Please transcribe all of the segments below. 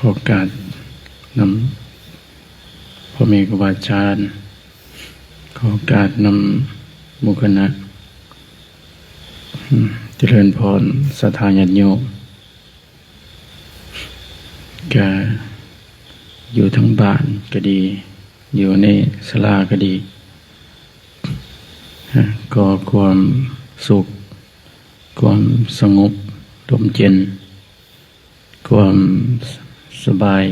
ຂໍໂອກາດນຳພໍ່ແມ່ຄູບາອາຈານ, ຂໍໂອກາດນຳໝູ່ຄະນະ, ອືມ ຈະເລີນພອນ ສັດທາຍາດໂຍມ, ກະຢູ່ທາງບ້ານກະດີ, ຢູ່ໃນສາລາກະດີ, ຂໍຄວາມສຸກ, ຄວາມສະຫງົບ, ລົມເຢັນ, ຄວາມສະບາຍ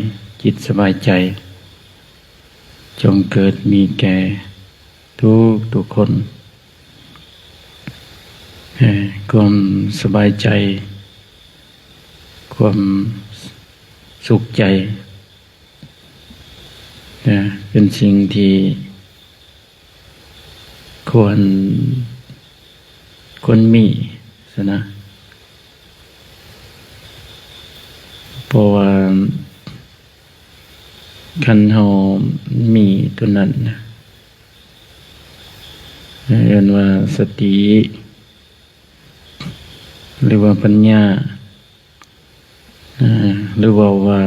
ຈິດສະບາຍໃຈ ຈົ່ງເກີດມີແກ່ທຸກໆຄົນ. ເອີ ຄວາມສະບາຍໃຈ, ຄວາມສຸກໃຈ ເອີ ເປັນສິ່ງທີ່ ຄວນ ຄວນມີຊັ້ນນະ, ເພາະວ່າຄັນເຮົາມີຕົວນັ້ນນະ ເອີ້ນວ່າສະຕິ ຫຼືວ່າປັນຍາ ເອີ ຫຼືເວົ້າວ່າ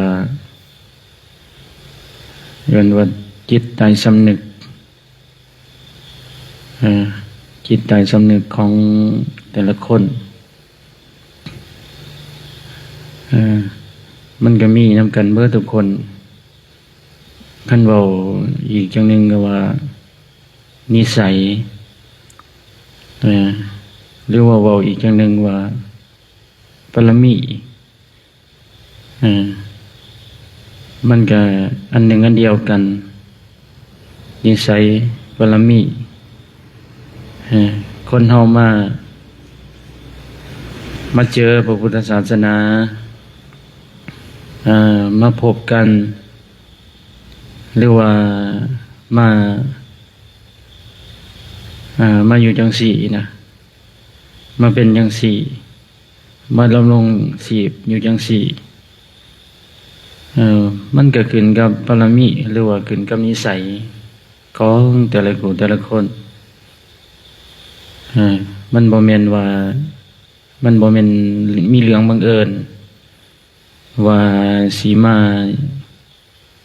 ເອີ້ນວ່າຈິດໃຕ້ສຳນຶກ, ເອີ ຈິດໃຕ້ສຳນຶກຂອງແຕ່ລະຄົນ ເອີ ມັນກະມີນຳກັນເບິດທຸກຄົນ. ຄັນເວົ້າອີກຢ່າງໜຶ່ງກະວ່ານິໄສ ເອີ ຫຼືວ່າເວົ້າອີກຢ່າງໜຶ່ງວ່າ ບາລະມີ ເອີ ມັນກະອັນໜຶ່ງອັນດຽວກັນ, ນິໄສ ບາລະມີ. ເອີ ຄົນເຮົາມາ ມາເຈີພະພຸດທະສາສະໜາ, ເອີ ມາພົບກັນ ຫຼືວ່າມາ ເອີ ມາຢູ່ຈັ່ງຊີ້ນະ, ມາເປັນຈັ່ງຊີ້ ມາດຳລົງຊີບຢູ່ຈັ່ງຊີ້ ເອີ ມັນກະຂຶ້ນກັບບາລະມີ ຫຼືວ່າຂຶ້ນກັບນິໄສຂອງແຕ່ລະຜູ້ແຕ່ລະຄົນ. ເອີ ມັນບໍ່ແມ່ນວ່າ ມັນບໍ່ແມ່ນມີເລື່ອງບັງເອີນວ່າຊິມາ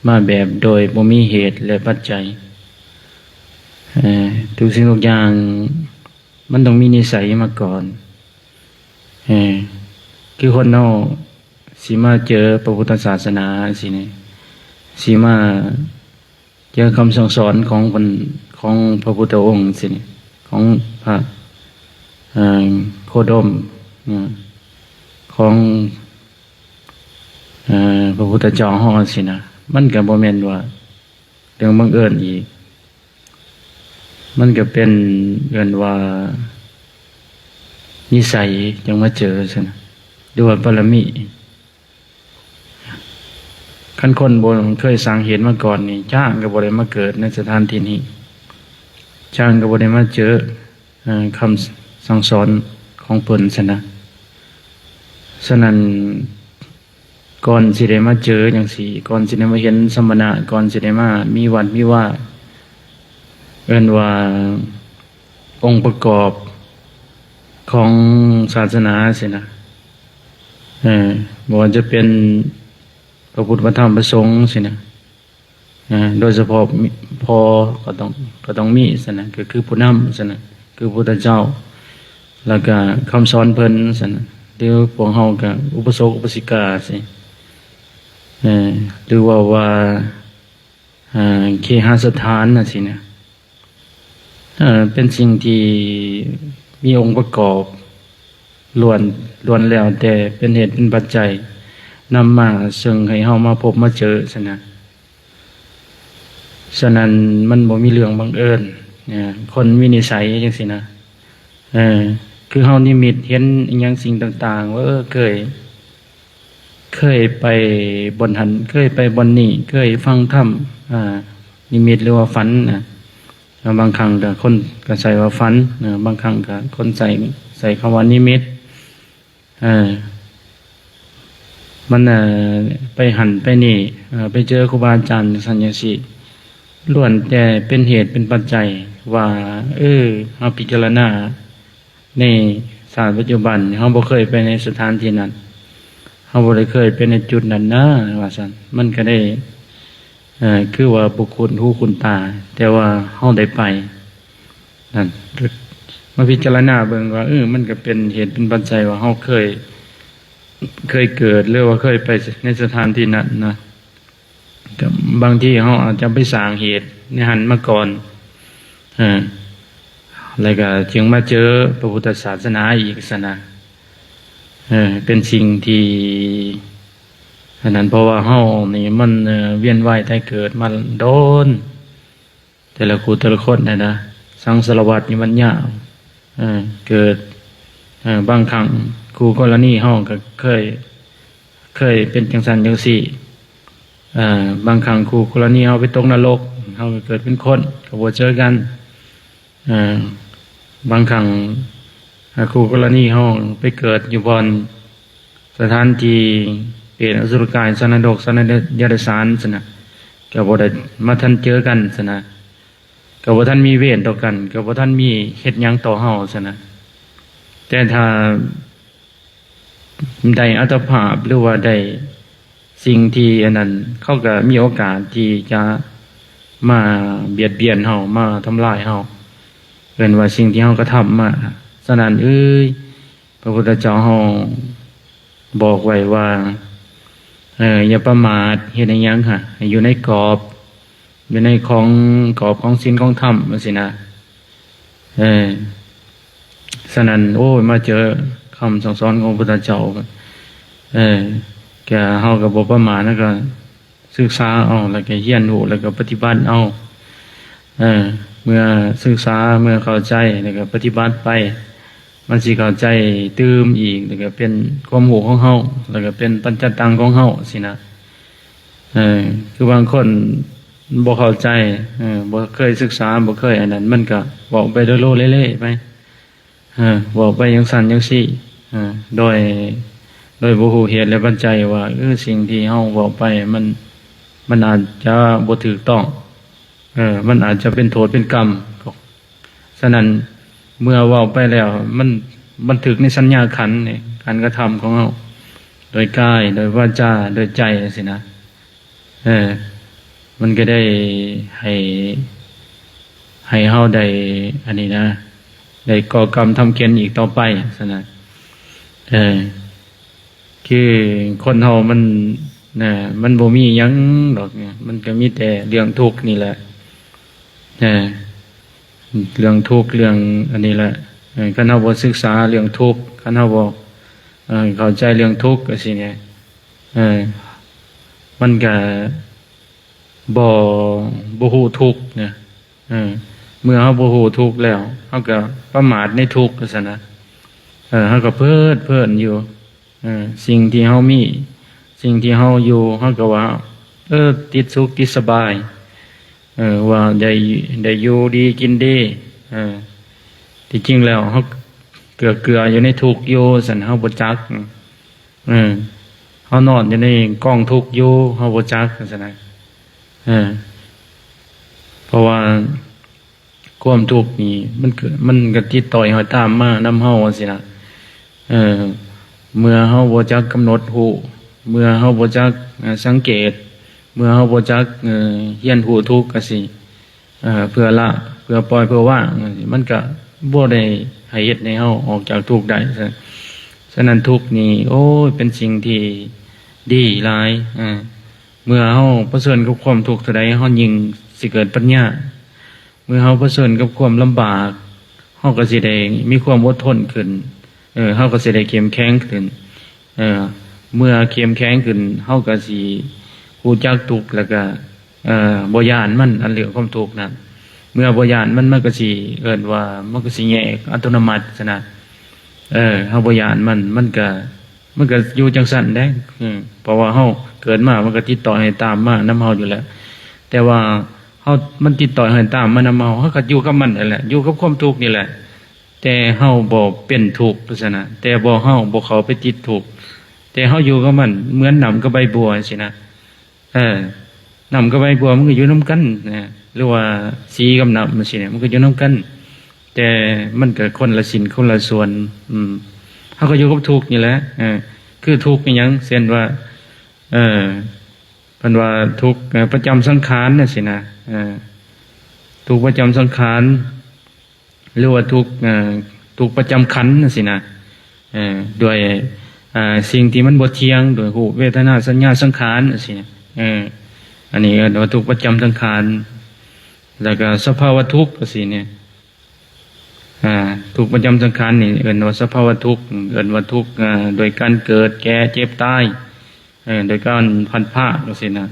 ມາແບບໂດຍບໍ່ມີເຫດ ແລະ ປັດໄຈ. ເອີ ທຸກສິ່ງທຸກຢ່າງມັນຕ້ອງມີນິໄສມາກ່ອນ. ເອີ ຄືຄົນເຮົາຊິມາເຈີພະພຸດທະສາສະໜາຊີ້ນີ້ ຊິມາເຈີຄຳສັ່ງສອນຂອງເພິ່ນ ຂອງພະພຸດທະອົງຊີ້ນີ້ ຂອງພະ ເອີ ໂຄດົມ ເອີ ຂອງ ເອີ ພະພຸດທະເຈົ້າເຮົາຊີ້ນະ, ມັນກະບໍ່ແມ່ນວ່າເລື່ອງບັງເອີນອີກ, ມັນກະເປັນ ເອີ້ນວ່ານິໄສຈັ່ງມາເຈີຊັ້ນນະ ຫຼືວ່າບາລະມີ. ຄັນຄົນບໍ່ເຄີຍສ້າງເຫດມາກ່ອນນີ້ ຊ້າງກະບໍ່ໄດ້ມາເກີດໃນສະຖານທີ່ນີ້, ຊ້າງກະບໍ່ໄດ້ມາເຈີ ເອີ ຄຳສັ່ງສອນຂອງເພິ່ນຊັ້ນນະ. ສະນັ້ນ ກ່ອນຊິໄດ້ມາເຈີຈັ່ງຊີ້ ກ່ອນຊິໄດ້ມາເຫັນສຳມະນະ ກ່ອນຊິໄດ້ມາມີວັດມີວາ ເອີ້ນວ່າອົງປະກອບຂອງສາສະໜາຊີ້ນະ, ເອີ ບໍ່ວ່າຈະເປັນພະພຸດ ພະທຳ ພະສົງຊີ້ນະ. ນະ ໂດຍສະເພາະພໍ່ກະຕ້ອງ ກະຕ້ອງມີຊັ້ນນະ ກະຄືຜູ້ນຳຊັ້ນນະ ຄືພະພຸດທະເຈົ້າ ແລ້ວກະຄຳສອນເພິ່ນຊັ້ນນະ ຫຼືພວກເຮົາກະອຸປະສົກອຸປາສິກາຊີ້ ເອີ ຫຼືເວົ້າວ່າ ເອີ ເຄຫະສະຖານຈັ່ງຊີ້ນະ. ເອີ ເປັນສິ່ງທີ່ມີອົງປະກອບລ້ວນ ລ້ວນແລ້ວແຕ່ເປັນເຫດເປັນປັດໄຈນຳມາເຊິ່ງໃຫ້ເຮົາມາພົບມາເຈີຊັ້ນນະ. ສະນັ້ນມັນບໍ່ມີເລື່ອງບັງເອີນ ເອີ ຄົນມີນິໄສຈັ່ງຊີ້ນະ ເອີ ຄືເຮົານິມິດເຫັນອີ່ຫຍັງສິ່ງຕ່າງໆ ວ່າ ເອີ ເຄີຍ ເຄີຍໄປບ່ອນຫັ້ນ ເຄີຍໄປບ່ອນນີ້ ເຄີຍຟັງທຳ ອາ ນິມິດ ຫຼືວ່າຝັນນະ. ບາງຄັ້ງກະຄົນກະໃຊ້ວ່າຝັນ ບາງຄັ້ງກະຄົນໃຊ້ ໃຊ້ຄຳວ່ານິມິດ ເອີ ມັນ ເອີ ໄປຫັ້ນໄປນີ້ ເອີ ໄປເຈີຄູບາອາຈານຈັ່ງຊັ້ນຈັ່ງຊີ້ ລ້ວນແຕ່ເປັນເຫດເປັນປັດໄຈວ່າ ເອີ ເຮົາພິຈາລະນາ ໃນຊາດປັດຈຸບັນ ເຮົາບໍ່ເຄີຍໄປໃນສະຖານທີ່ນັ້ນ ເຮົ າບໍ່ໄດ້ເຄີຍໄປໃນຈຸດນັ້ນນະ ວ່າຊັ້ນ. ມັນກໍໄດ້ ເອີ ຄືວ່າບໍ່ຄຸ້ນຫູຄຸ້ນຕາ ແຕ່ວ່າເຮົາໄດ້ໄປນັ້ນ ມາພິຈາລະນາເບິ່ງວ່າ ເອີ ມັນກໍເປັນເຫດເປັນປັດໄຈວ່າເຮົາເຄີຍ ເຄີຍເກີດ ຫຼືວ່າເຄີຍໄປໃນສະຖານທີ່ນັ້ນນະ. ກໍບາງທີເຮົາອາດຈະໄປສ້າງເຫດໃນຫັ້ນມາກ່ອນ ເອີ ແລ້ວກໍຈຶ່ງມາເຈີພະພຸດທະສາສະໜາອີກຊັ້ນນະ. ເອີ ເປັນສິ່ງທີ່ ອັນນັ້ນ ເພາະວ່າເຮົານີ້ມັນ ເອີ ວຽນວ່າຍຕາຍເກີດມາດົນ ແຕ່ລະຄູ່ແຕ່ລະຄົນຫັ້ນນະ ສັງສາລະວັດນີ້ມັນຍາວ. ເອີ ເກີດ ເອີ ບາງຄັ້ງຄູ່ກໍລະນີເຮົາກໍເຄີຍ ເຄີຍເປັນຈັ່ງຊັ້ນຈັ່ງຊີ້. ເອີ ບາງຄັ້ງຄູ່ກໍລະນີເຮົາໄປຕົກນະລົກ ເຮົາກໍເກີດເປັນຄົນ ກໍບໍ່ເຈີກັນ. ເອີ ບາງຄັ້ງ ອາ ຄູ່ກໍລະນີເຮົາໄປເກີດຢູ່ບ່ອນ ສະຖານທີ່ເປດ ອະສຸລະກາຍ ສັດນະລົກ ສັດນະເດດ ເດຍລະສານຊັ້ນນະ ກໍບໍ່ໄດ້ມາທັນເຈີກັນຊັ້ນນະ ກໍບໍ່ທັນມີເວນຕໍ່ກັນ ກໍບໍ່ທັນມີເຮັດຫຍັງຕໍ່ເຮົາຊັ້ນນະ. ແຕ່ຖ້າໄດ້ອັດຕະພາບ ຫຼືວ່າໄດ້ສິ່ງທີ່ອັນນັ້ນ ເຂົາກໍມີໂອກາດທີ່ຈະມາບຽດບຽນເຮົາ ມາທຳລາຍເຮົາ ເອີ້ນວ່າສິ່ງທີ່ເຮົາກະທຳມາ. ສະນັ້ນເອີຍ ພະພຸດທະເຈົ້າເຮົາບອກໄວ້ວ່າ ເອີ ຢ່າປະໝາດ ເຮັດອີ່ຫຍັງຫະ ໃຫ້ຢູ່ໃນກອບ ຢູ່ໃນຂອງ ກອບຂອງສິນຂອງທຳ ຈັ່ງຊີ້ນະ. ເອີ ສະນັ້ນ ໂອ້ຍ ມາເຈີຄຳສັ່ງສອນຂອງພະພຸດທະເຈົ້າ ເອີ ກະ ເຮົາກະບໍ່ປະໝາດ ເຮົາກະ ສຶກສາເອົາ ແລ້ວກໍຮຽນຮູ້ ແລ້ວກໍປະຕິບັດເອົາ. ເອີ ເມື່ອສຶກສາ ເມື່ອເຂົ້າໃຈ ແລ້ວກໍປະຕິບັດໄປ ມັນຊິເຂົ້າໃຈຕື່ມອີກ ແລ້ວກໍເປັນຄວາມຮູ້ຂອງເຮົາ ແລ້ວກໍເປັນປັນຈະຕັງຂອງເຮົາຊີ້ນະ. ເອີ ຄືບາງຄົນບໍ່ເຂົ້າໃຈ ເອີ ບໍ່ເຄີຍສຶກສາ ບໍ່ເຄີຍອັນນັ້ນ ມັນກໍເວົ້າໄປໂລເລໄປ. ເອີ ເວົ້າໄປຈັ່ງຊັ້ນຈັ່ງຊີ້ ເອີ ໂດຍ ໂດຍບໍ່ຮູ້ເຫດ ແລະ ປັດໄຈວ່າ ເອີ ສິ່ງທີ່ເຮົາເວົ້າໄປມັນ ມັນອາດຈະບໍ່ຖືກຕ້ອງ ເອີ ມັນອາດຈະເປັນໂທດເປັນກຳ. ສະນັ້ນ ເມື່ອເວົ້າໄປແລ້ວ ມັນບັນທຶກໃນສັນຍາຂັນ ການກະທຳຂອງເຮົາ ໂດຍກາຍ ໂດຍວາຈາ ໂດຍໃຈ ຈັ່ງຊີ້ນະ. ເອີ ມັນກໍໄດ້ໃຫ້ ໃຫ້ເຮົາໄດ້ ອັນນີ້ນະ ໄດ້ກໍ່ກຳທຳເຂນອີກຕໍ່ໄປຊັ້ນນະ. ເອີ ຄືຄົນເຮົາມັນນະ ມັນບໍ່ມີຫຍັງດອກ ມັນກໍມີແຕ່ເລື່ອງທຸກນີ້ແຫຼະ. ເອີ ເລື່ອງທຸກ ເລື່ອງອັນນີ້ແຫຼະ. ເອີ ຄັນເຮົາບໍ່ສຶກສາເລື່ອງທຸກ ຄັນເຮົາບໍ່ ເອີ ເຂົ້າໃຈເລື່ອງທຸກ ຈັ່ງຊີ້ນະ ເອີ ມັນກະບໍ່ ບໍ່ຮູ້ທຸກນະ. ເອີ ເມື່ອເຮົາບໍ່ຮູ້ທຸກແລ້ວ ເຮົາກະປະໝາດໃນທຸກ ວ່າຊັ້ນນະ. ເອີ ເຮົາກະເພີດເພີນຢູ່ ເອີ ສິ່ງທີ່ເຮົາມີ ສິ່ງທີ່ເຮົາຢູ່ ເຮົາກະວ່າ ເອີ ຕິດສຸກຕິດສະບາຍ ເອີ ວ່າໄດ້ ໄດ້ຢູ່ດີກິນດີ. ເອີ ທີ່ຈິງແລ້ວເຮົາເກືອໆຢູ່ໃນທຸກຢູ່ ຊັ້ນເຮົາບໍ່ຈັກ. ເອີ ເຮົານອນຢູ່ໃນກອງທຸກຢູ່ ເຮົາບໍ່ຈັກ ວ່າຊັ້ນນະ. ເອີ ເພາະວ່າຄວາມທຸກນີ້ ມັນກະ ມັນກະຕິດຕໍ່ຫ້ອຍຕາມມານຳເຮົາ ວ່າຊີ້ນະ. ເອີ ເມື່ອເຮົາບໍ່ຈັກກຳນົດຮູ້ ເມື່ອເຮົາບໍ່ຈັກ ເອີ ສັງເກດ ເມື່ອເຮົາບໍ່ຈັກ ເອີ ຮຽນຮູ້ທຸກ ກະຊິ ເອີ ເພື່ອລະ ເພື່ອປ່ອຍ ເພື່ອວາງ ມັນກະບໍ່ໄດ້ໃຫ້ເຮັດໃຫ້ເຮົາອອກຈາກທຸກໄດ້. ສະ ສະນັ້ນທຸກນີ້ ໂອ້ຍ ເປັນສິ່ງທີ່ດີຫຼາຍ. ເອີ ເມື່ອເຮົາປະເຊີນກັບຄວາມທຸກເທົ່າໃດ ເຮົາຍິ່ງຊິເກີດປັນຍາ. ເມື່ອເຮົາປະເຊີນກັບຄວາມລຳບາກ ເຮົາກໍຊິໄດ້ມີຄວາມອົດທົນຂຶ້ນ ເອີ ເຮົາກໍຊິໄດ້ເຂັ້ມແຂງຂຶ້ນ. ເອີ ເມື່ອເຂັ້ມແຂງຂຶ້ນ ເຮົາກໍຊິຮູ້ຈັກທຸກ ແລ້ວກໍ ເອີ ບໍ່ຢ້ານມັນ ອັນເລື່ອງຄວາມທຸກນັ້ນ. ເມື່ອບໍ່ຢ້ານມັນ ມັນກໍຊິ ເອີ້ນວ່າ ມັນກໍຊິແຍກອັດຕະໂນມັດຊັ້ນນະ. ເອີ ເຮົາບໍ່ຢ້ານມັນ ມັນກໍ ມັນກໍຢູ່ຈັ່ງຊັ້ນແຫຼະ. ເອີ ເພາະວ່າເຮົາເກີດມາ ມັນກໍຕິດຕໍ່ຫ້ອຍຕາມມານຳເຮົາຢູ່ແລ້ວ. ແຕ່ວ່າເຮົາ ມັນຕິດຕໍ່ຫ້ອຍຕາມມານຳເຮົາ ເຮົາກໍຢູ່ກັບມັນນັ້ນແຫຼະ ຢູ່ກັບຄວາມທຸກນີ້ແຫຼະ. ແຕ່ເຮົາບໍ່ເປັນທຸກ ວ່າຊັ້ນນະ ແຕ່ບໍ່ ເຮົາບໍ່ເຂົ້າໄປຕິດທຸກ ແຕ່ເຮົາຢູ່ກັບມັນ ເໝືອນນ້ຳກັບໃບບົວ ຈັ່ງຊີ້ນະ. ເອີ ນ້ຳກັບໃບບົວມັນກໍຢູ່ນຳກັນນະ ຫຼືວ່າສີກັບນ້ຳ ຈັ່ງຊີ້ນະ ມັນກໍຢູ່ນຳກັນ ແຕ່ມັນກໍຄົນລະຊິ້ນຄົນລະສ່ວນ. ອືມ ເຮົາກໍຢູ່ກັບທຸກນີ້ແຫຼະ. ເອີ ຄື ຄືທຸກອີ່ຫຍັງ ເຊັ່ນວ່າ ເອີ ເພິ່ນວ່າທຸກ ເອີ ປະຈຳສັງຂານຈັ່ງຊີ້ນະ ເອີ ທຸກປະຈຳສັງຂານ ຫຼືວ່າທຸກ ເອີ ທຸກປະຈຳຂັນຈັ່ງຊີ້ນະ ເອີ ດ້ວຍ ເອີ ສິ່ງທີ່ມັນບໍ່ທ່ຽງ ໂດຍຮູບ ເວທະນາ ສັນຍາ ສັງຂານຈັ່ງຊີ້ນະ ເອີ ອັນນີ້ເອີ້ນວ່າທຸກປະຈຳສັງຂານ ແລ້ວກໍສະພາວະທຸກຈັ່ງຊີ້ນີ້ ອາ ທຸກປະຈຳສັງຂານນີ້ເອີ້ນວ່າສະພາວະທຸກ ເອີ້ນວ່າທຸກ ອາ ໂດຍການເກີດ ແກ່ ເຈັບ ຕາຍ ເອີ ໂດຍການພັດພາກຈັ່ງຊີ້ນະ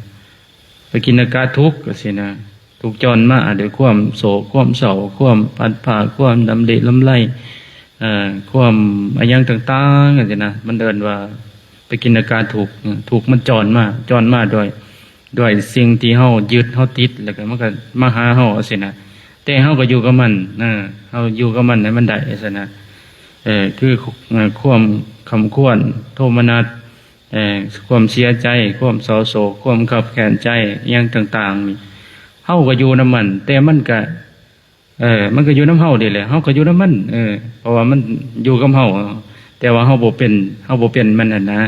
ປະກິນນະກະທຸກຈັ່ງຊີ້ນະ ທຸກຈອນມາໂດຍຄວາມໂສກ ຄວາມເສົ້າ ຄວາມພັດພາກ ຄວາມລຳລິລຳໄລ ເອີ ຄວາມອາຫຍັງຕ່າງໆຈັ່ງຊີ້ນະ ມັນເອີ້ນວ່າປະກິນນະກະທຸກ ທຸກມັນຈອນມາ ຈອນມາດ້ວຍ ດ້ວຍສິ່ງທີ່ເຮົາຍຶດເຮົາຕິດ ແລ້ວກໍມັນກໍມາຫາເຮົາຈັ່ງຊີ້ນະ ແຕ່ເຮົາກໍຢູ່ກັບມັນ ເອີ ເຮົາຢູ່ກັບມັນໃຫ້ມັນໄດ້ຊັ້ນນະ ເອີ ຄື ເອີ ຄວາມຂຳຂວນ ໂທມະນັດ ເອີ ຄວາມເສຍໃຈ ຄວາມເສົ້າໂສກ ຄວາມຄັບແຄ້ນໃຈ ອີ່ຫຍັງຕ່າງໆນີ້ ເຮົາກໍຢູ່ນຳມັນ ແຕ່ມັນກະ ເອີ ມັນກໍຢູ່ນຳເຮົານີ້ແຫຼະ ເຮົາກໍຢູ່ນຳມັນ ເອີ ເພາະວ່າມັນຢູ່ກັບເຮົາ ແຕ່ວ່າເຮົາບໍ່ເປັນ ເຮົາບໍ່ເປັນມັນຫັ້ນນະ